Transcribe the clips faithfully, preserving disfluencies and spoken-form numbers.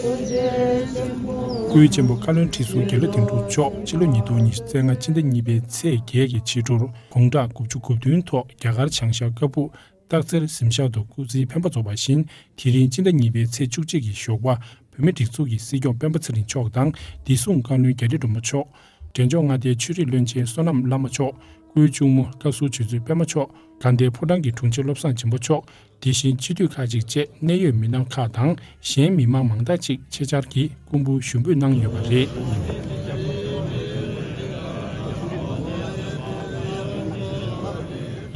སྐུའི་གཅེན་པོ་བཀའ་བློན་ཁྲི་ཟུར་དགེ་ལེགས་དོན་གྲུབ་མཆོག་ཕྱི་ལོ་ཉིས་སྟོང་ཉི་ཤུ་རྩ་ལྔ་སྤྱི་ཟླ་གཉིས་པའི་ཚེས་བརྒྱད་ཀྱི་ཕྱི་དྲོར་དགུང་གྲངས་དགུ་བཅུ་གོ་བདུན་ཐོག་རྒྱ་གར་བྱང་ཤར་ཀ་སྦུག་སྟག་འཚེར་གཟིམ་ཤག་ཏུ་སྐུ་ཚེའི་འཕེན་པ་རྫོགས་པ་བཞིན། དེ་རིང་སྤྱི་ཟླ་གཉིས་པའི་ཚེས་བཅུ་གཅིག་གི་ཞོགས་པ་བོད་མིའི་སྒྲིག་འཛུགས་ཀྱི་སྲིད་སྐྱོང་སྤེན་པ་ཚེ་རིང་མཆོག་དང་། བདེ་སྲུང་བཀའ་བློན་རྒྱ་རི་སྒྲོལ་མ་མཆོག། འབྲས་ལྗོངས་མངའ་སྡེའི་ཆོས་རིག་བློན་ཆེན་བསོད་ནམས་བླ་མ་མཆོག། སྐུའི་གཅུང་མོ་བཀའ་ཟུར་ཆོས་མཛད་པད་མ་མཆོག། དགའ་ལྡན་ཕོ་བྲང་གི་དྲུང་ཆེ་བློ་བཟང་སྦྱིན་པ་མཆོག། དེ་བཞིན་སྤྱི་འཐུས་ཁག་ཅིག་བཅས་གནད་ཡོད་མི་སྣ་ཁག་དང་། གཞན་མི་མང་མང་དག་ཅིག་ཆེད་བཅར་གྱིས་སྐུ་འབུམ་ཞུགས་འབུལ་གནང་ཡོད་པ་རེད།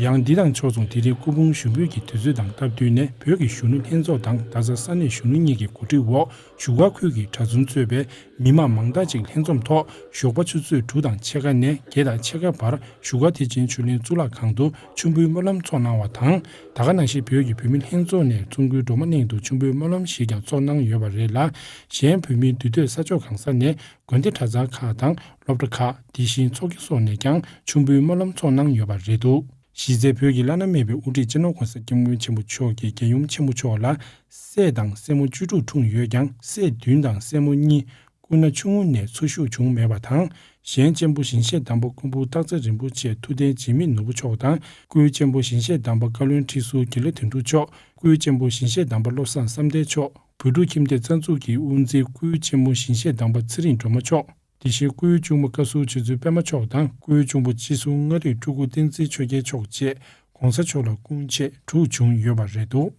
ཡང་འདི་དང་ཕྱོགས་མཚུངས། དེ་རིང་སྐུ་འབུམ་ཞུགས་འབུལ་གྱི་དུས་ཚོད་དང་སྟབས་བསྟུན་ནས། བོད་ཀྱི་གཞོན་ནུ་ལྷན་ཚོགས་དང་། རྡ་ས་ས་གནས་གཞོན་ནུ་གཉིས་ཀྱི་གོ་སྒྲིག་འོག་བཞུགས་སྒར་ཁུལ་གྱི་གྲྭ་བཙུན་གཙོས་པའི་མི་མང་མང་དག་ཅིག་ལྷན་འཛོམས་ཐོག་ཞོགས་པ་ཆུ་ཚོད་དྲུག་དང་ཕྱེད་ཀ་ནས་བརྒྱད་དང་ཕྱེད་ཀ་བར་བཞུགས་སྒར་ཐེག་ཆེན་ཆོས་གླིང་གཙུག་ལག་ཁང་དུ་མཆོད་འབུལ་སྨོན་ལམ་ཚོགས་གནང་བ་དང་། ད་ག་ནང་བཞིན་བོད་ཀྱི་བུད་མེད་ལྷན་ཚོགས་ནས་ཚོགས་མགོན་སྒྲོལ་མ་གླིང་དུ་མཆོད་འབུལ་སྨོན་ལམ་ཞིག་ཀྱང་ཚོགས་གནང་ཡོད་པ་རེད་ལ། གཞན་བོད་མིའི་འདུས་སྡོད་ས་ཕྱོགས་གང་ས་ནས་དགོན་སྡེ་གྲྭ་ཚང་ཁག་དང་སློབ་གྲྭ་ཁག། དེ་བཞིན་ཚོགས་སྡེ་སོགས་ནས་ཀྱང་མཆོད་འབུལ་སྨོན་ལམ་ཚོགས་གནང་ཡོད་པ་རེད་འདུག་གཞི་རྩའི་བོད་ཀྱི་བླ་ན་མེད་པའི་དབུ་ཁྲིད་སྤྱི་ནོར་༸གོང་ས་༸སྐྱབས་མགོན་ཆེན་པོ་མཆོག་གིས་རྒྱལ་ཡུམ་ཆེན་མོ་མཆོག་ལ་སྲས་དང་སྲས་མོ་བཅུ་དྲུག་འཁྲུངས་ཡོད་ཀྱང་། སྲས་བདུན་དང་སྲས་མོ་གཉིས་སྐུ་ན་ཆུང་ངུ་ནས་འཚོ་བཞུགས་བྱུང་མེད་པ་དང་། གཞན་གཅེན་པོ་ཞིང་གཤེགས་དམ་པ་ཀོང་པོ་སྟག་འཚེར་རིན་པོ་ཆེ་ཐུབ་བསྟན་འཇིགས་མེད་ནོར་བུ་མཆོག་དང་། སྐུའི་གཅེན་པོ་ཞིང་གཤེགས་དམ་པ་བཀའ་བློན་ཁྲི་ཟུར་དགེ་ལེགས་དོན་གྲུབ་མཆོག། སྐུའི་གཅེན་པོ་ཞིང་གཤེགས་དམ་པ་བློ་བཟང་བསམ་གཏན་མཆོག། བོད་ཕྲུག་ཁྱིམ་སྡེ་རྩ་འཛུགས་ཀྱི་དབུ་འཛིན་སྐུའི་གཅེན་མོ་ཞིང་གཤེགས་དམ་པ་ཚེ་རིང་སྒྲོལ་མ་མཆོག། དེ་བཞིན་སྐུའི་གཅུང་མོ་བཀའ་ཟུར་ཆོས་མཛད་པད་མ་མཆོག་དང་། སྐུའི་གཅུང་པོ་སྤྱི་ཟུར་མངའ་རིས་སྤྲུལ་སྐུ་བསྟན་འཛིན་ཆོས་རྒྱལ་མཆོག་བཅས་༸གོང་ས་མཆོག་ལ་སྐུ་མཆེད་དྲུག་བྱུང་ཡོད་པ་རེད་འདུག